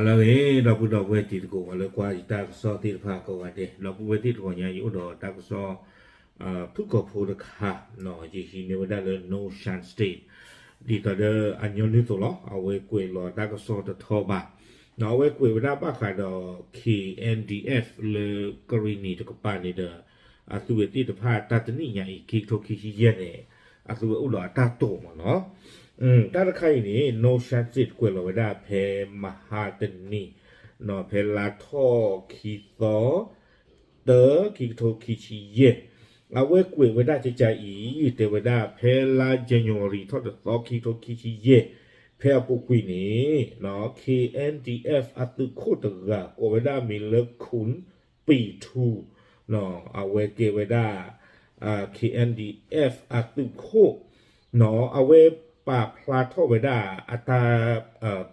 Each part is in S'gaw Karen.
လၢအဂ့ၤ ဒီပုၢ်ဒီဝဲၢ်တံၤသကိး ပှၤလၢကွၢ်ယတၢ်ကစီၣ်သ့ၣ်တဖၣ်ကိးဂၤဒဲး, ဒီပုၢ်ဝဲၢ်သ့ၣ်တဖၣ်ညါ ယအိၣ်ဒီးတၢ်ကစီၣ် ဖုၣ်ကိာ်ဖိတခါ, ယဟံးန့ၢ်ဝဲဒၣ်လၢ North Shan State, ဒ်သိးဒီးအညီနုၢ်အသိးလီၤ, အဝဲကွဲးလီၤတၢ်ကစီၣ်တထီဘၣ်, အဝဲကွဲးဝဲဒၣ်ဘၣ်ဃးဒီး K N D F လၢကရံၣ်နံၤတကပၤန့ၣ်ဒီး အသုဝဲသ့ၣ်တဖၣ်တၢ်တနံၣ်ညါအံၤ ခံကထိခံဆံယဲၢ်န့ၣ် အသုဝဲအိၣ်ဒီးအတၢ်တိာ်မးလီၤ. တၢ်တခါအံၤန့ၣ် North Shan State ကွဲးလီၤဝဲဒၣ်ဖဲမဟါတနံၤ, ဖဲလါထီၣ်ခံသီ တၢ ခံကထိခံဆံယဲၢ်, အဝဲကွဲးဝဲဒၣ်ကကါအံၤ တဲဝဲဒၣ်ဖဲလါ January ထီၣ်တသီ ခံကထိခံဆံယဲၢ်, ဖဲအပူၤကွံာ်န့ၣ် K N D F အသုးခိၣ်တဂၤ ကိးဝဲဒၣ်မံၤလၢ Khun Pyi Thu, အဝဲကဲဝဲဒၣ် K N D F အသုးခိၣ် အဝဲပာ်ဖျါထီၣ်ဝဲဒၣ်အတၢ်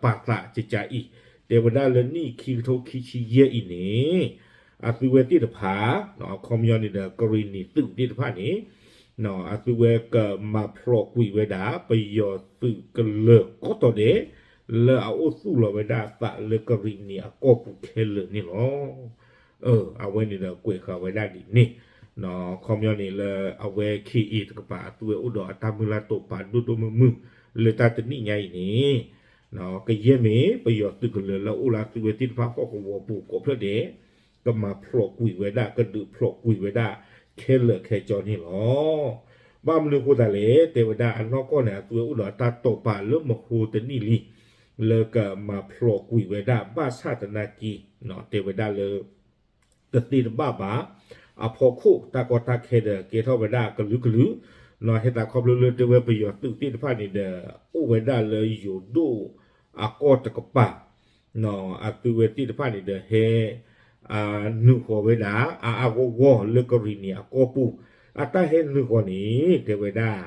ပာ်သးကကါအံၤ, တဲဝဲဒၣ်လၢနံၣ်ခံကထိခံဆံယဲၢ်အံၤန့ၣ် အသုဝဲသ့ၣ်တဖၣ် အခီပညီန့ၣ်ဒီး ကရံၣ်နံၤသုးသ့ၣ်တဖၣ်န့ၣ် အသုဝဲကမၤဖျိးကွံာ်ဝဲဒၣ် ပယီၤသုးကလၢၤကိးတီၤဒဲး လၢအအိၣ်သူၣ်လီၤဝဲဒၣ်သးလၢကရံၣ်နံၤအကီၢ်ပူၤခဲလၢာ်န့ၣ်လီၤ. အဝဲန့ၣ်ဒီးကွဲးဃာ်ဝဲဒၣ်ဒ်န့ၣ်, အခီပညီန့ၣ်လၢအဝဲ K A တကပၤ အသုဝဲအိၣ်ဒီးအတၢ်မုၢ်လၢ်တိာ်ပာ်ဒိၣ်ဒိၣ်မုၢ်မုၢ် လၢတၢ်တနံၣ်ညါအံၤန့ၣ် ကယဲၢ်မ့ၢ်ပယီၤသုးကလၢၤလၢအအိၣ်လၢအသုဝဲသ့ၣ်တဖၣ်ဟီၣ်ကဝီၤပူၤကိးဖျၢၣ်ဒဲး ကမၤဖျိးကွံာ်ဝဲဒၣ် ကဒုးဖျိးကွံာ်ဝဲဒၣ်ခဲလၢာ်ခဲဆ့န့ၣ်လီၤ. ဘၣ်မနုၤအဃိသတးလဲၣ် တဲဝဲဒၣ်အနီၢ်ကီၢ်န့ၣ် အသုဝဲအိၣ်ဒီးအတၢ်တိာ်ပာ်လၢမဟိတနံၣ်လံ လၢကမၤဖျိးကွံာ်ဝဲဒၣ် ဘၣ်ဆၣ်သနာ်က့ တဲဝဲဒၣ်လၢ တသ့တဘၣ်ဘၣ် အဖီခိၣ်တၢ်ကီတၢ်ခဲဒီးကဲထီၣ်ဝဲဒၣ်ကလုာ်ကလုာ်, ဟဲသးခီဖျိလၢတဲဝဲပယီၤသုးသ့ၣ်တဖၣ်န့ၣ်ဒီး အိၣ်ဝဲဒၣ်လၢယိၤဒိၣ်အကီၢ်တကပၤ အသုဝဲသ့ၣ်တဖၣ်န့ၣ်ဒီးဟဲ နုာ်ဃီၤဝဲဒၣ် အါအါဂီၢ်ဂီၢ်လၢကရံၣ်နံၤအကီၢ်ပူၤ, အတၢ်ဟဲနုာ်ဃီၤန့ၣ် တဲဝဲဒၣ်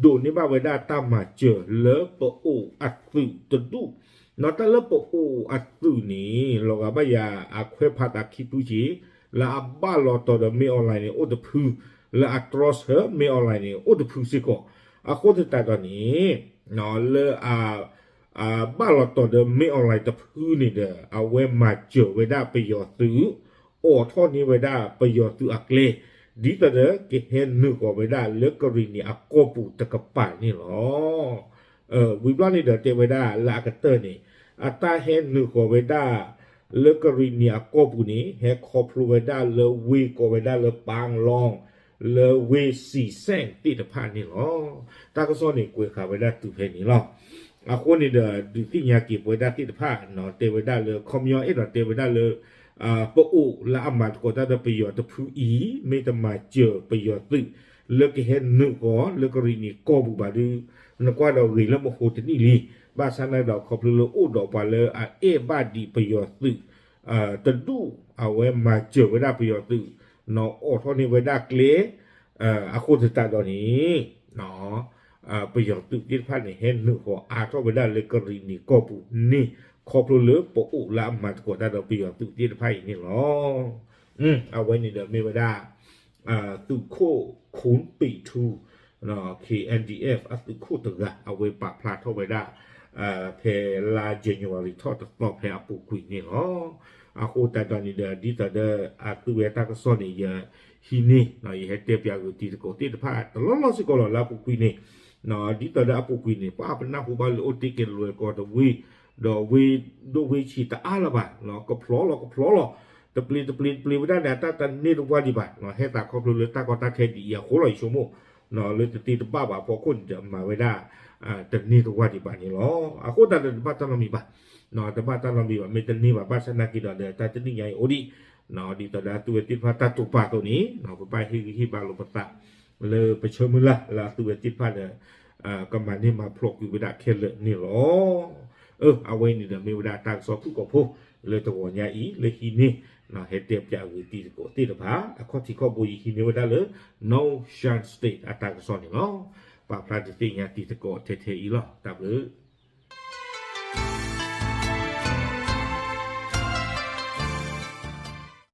ဒိးန့ၢ်ဘၣ်ဝဲဒၣ်တၢ်မၤစၢၤလၢပအိၣ်အသုးတဒူၣ်, တၢ်လၢပအိၣ်အသုးန့ၣ် လီၤဂာ်ဘၣ်ယၤအခွဲးဖးသးခံဖုက့ၤ လၢအဘၣ်လီၤတီၤဒီးမ့ၢ် online န့ၣ် အိၣ်တဖု, လၢအတြီဆၢမ့ၢ် online န့ၣ် အိၣ်တဖုစ့ၢ်ကီး, အဃိသတးဒီးန့ၣ် လၢ ဘၣ်လီၤတီၤဒီးမ့ၢ် online တဖုန့ၣ်ဒီး အဝဲမၤစၢၤဝဲဒၣ်ပယီၤသုး, အိးထီၣ်န့ၢ်ဝဲဒၣ်ပယီၤသုးအကျဲ, ဒ်သိးဒီးကဟဲနုာ်ဃီၤဝဲဒၣ်လၢကရံၣ်နံၤအကီၢ်ပူၤတကပၤန့ၣ်လီၤ. ဝံၤဘျီန့ၣ်ဒီးတဲဝဲဒၣ်လၢအကတၢၢ်န့ၣ် အတၢ်ဟဲနုာ်ဃီၤဝဲဒၣ် လၢကရံၣ်နံၤအကီၢ်ပူၤန့ၣ် ဟဲခီဖျိဝဲဒၣ်လၢဝ့ၢ်ကိးဝဲဒၣ်လၢ ပၢင်လွင် လၢဝ့ၢ်စံၤစဲၣ်သ့ၣ်တဖၣ်န့ၣ်လီၤ. တၢ်ကစီၣ်န့ၣ်ကွဲးဃာ်ဝဲဒၣ်တုၤဖဲန့ၣ်လီၤ. အဃိန့ၣ်ဒီး ဒုးသ့ၣ်ညါက့ၤပဝဲဒၣ်သ့ၣ်တဖၣ် တဲဝဲဒၣ်လၢ ခီပညီအဲၣ်ဒိးတဲဝဲဒၣ်လၢ ပအိၣ်လၢအမၤသကိးတၢ်ဒီးပယီၤတဖုအံၤ မ့ၢ်တမၤစၢၤပယီၤသုး လၢကဟဲနုာ်ဃီၤလၢကရံၣ်နံၤကီၢ်ပူၤဘၣ်ဒီး နကွၢ်ဒီးဂ့ၤလၢမဟိတနံၣ်လံ. ဘၣ်ဆၣ်နာ်က့ဒီးခီဖျိလၢအိၣ်ဒီးပှၤလၢအအဲၣ်ဘၣ်ဒံးပယီၤသုး တဒူၣ် အဝဲမၤစၢၤဝဲဒၣ်ပယီၤသုး အိးထီၣ်န့ၢ်ဝဲဒၣ်ကျဲ အဃိသတးဒီးန့ၣ် ပယီၤသုးသ့ၣ်တဖၣ်န့ၣ် ဟဲနုာ်ဃီၤအါထီၣ်ဝဲဒၣ်လၢကရံၣ်နံၤကီၢ်ပူၤန့ၣ် ခီဖျိလၢပအိၣ်လၢအမၤသကိးတၢ်ဒီးပယီၤသုးသ့ၣ်တဖၣ်အံၤန့ၣ်လီၤ. အဝဲန့ၣ်ဒီးမ့ၢ်ဝဲဒၣ် သုးခိၣ် Khun Pyi Thu, K N D F အသုးခိၣ်တဂၤ အဝဲပာ်ဖျါထီၣ်ဝဲဒၣ် ဖဲလါ January ထီၣ်တသီဖဲအပူၤကွံာ်န့ၣ်လီၤ. အဃိသတးဒီးန့ၣ်ဒီး ဒ်သိးဒီးအသုဝဲတၢ်ကစီၣ်န့ၣ် ယဟံးန့ၢ် ယဟဲတဲပၠးဂုာ်တံၤသကိးသ့ၣ်တဖၣ်တလီၢ်လီၢ်စ့ၢ်ကီးလီၤ လၢအပူၤကွံာ်န့ၣ် ဒ်သိးဒီးအပူၤကွံာ်န့ၣ် ပှၤပနၢ်ဟူဘၣ်လၢအိၣ်တ့ၢ်က့ၤလွဲၢ်ကီၢ်တဝ့ၢ် ဒီးဝ့ၢ်ဒိၣ်ဝ့ၢ်ဆံးတအါလၢၤဘၣ် ကဖျီလီၤကဖျီလီၤ တပျ့ၤတပျ့ၤတပျ့ၤဝဲဒၣ်န့ၣ် အတၢ်တန့ၢ်တဝၢ်ဒံးဘၣ် ဟဲသးခီဖျိလၢတၢ်ကီတၢ်ခဲဒ်အံၤအဃိလီၤ ယဆိကမိၣ် လၢတသ့တဘၣ်ဘၣ်အဖီခိၣ်န့ၣ်ဒီးမၤဝဲဒၣ် တန့ၢ်တဝၢ်ဒံးဘၣ်န့ၣ်လီၤ. အဃိသတးဒီးတဘၣ်တၢ်နီတမံၤဘၣ် တဘၣ်တၢ်နီတမံၤဘၣ် မ့ၢ်တန့ၢ်ဘၣ် ဘၣ်ဆၣ်သနာ်က့ဒီး တၢ်တနံၣ်ညါအံၤအိၣ်ဒံး ဒ်သိးဒီးအသုဝဲသ့ၣ်တဖၣ်တၢ်တိာ်ပာ်အသိးန့ၣ် ပဘၣ်ဟ့ၣ်ဂံၢ်ဟ့ၣ်ဘါလိာ်ပသး လၢပဆၢမုၢ်လၢ်လၢအသုဝဲသ့ၣ်တဖၣ်ဒီး ကမၤန့ၢ်မၤဖျိးကွံာ်ဝဲဒၣ်ခဲလၢာ်န့ၣ်လီၤ. အဝဲန့ၣ်ဒီးမ့ၢ်ဝဲဒၣ်တၢ်ကစီၣ်ဖုၣ်ကိာ်ဖိ လၢတဂီၤညါအံၤ လၢဟံးန့ၢ် ဟဲတဲပၠးဂ့ၤတံၤသကိးသ့ၣ်တဖၣ် အခီၣ်ထံးခီၣ်ဘိယဟံးန့ၢ်ဝဲဒၣ်လၢ North Shan State အတၢ်ကစီၣ်န့ၣ်လီၤ. ပာ်ဖျါဒုးသ့ၣ်ညါတံၤသကိးထဲထဲအံၤလီၤ. တၢ်ဘျုး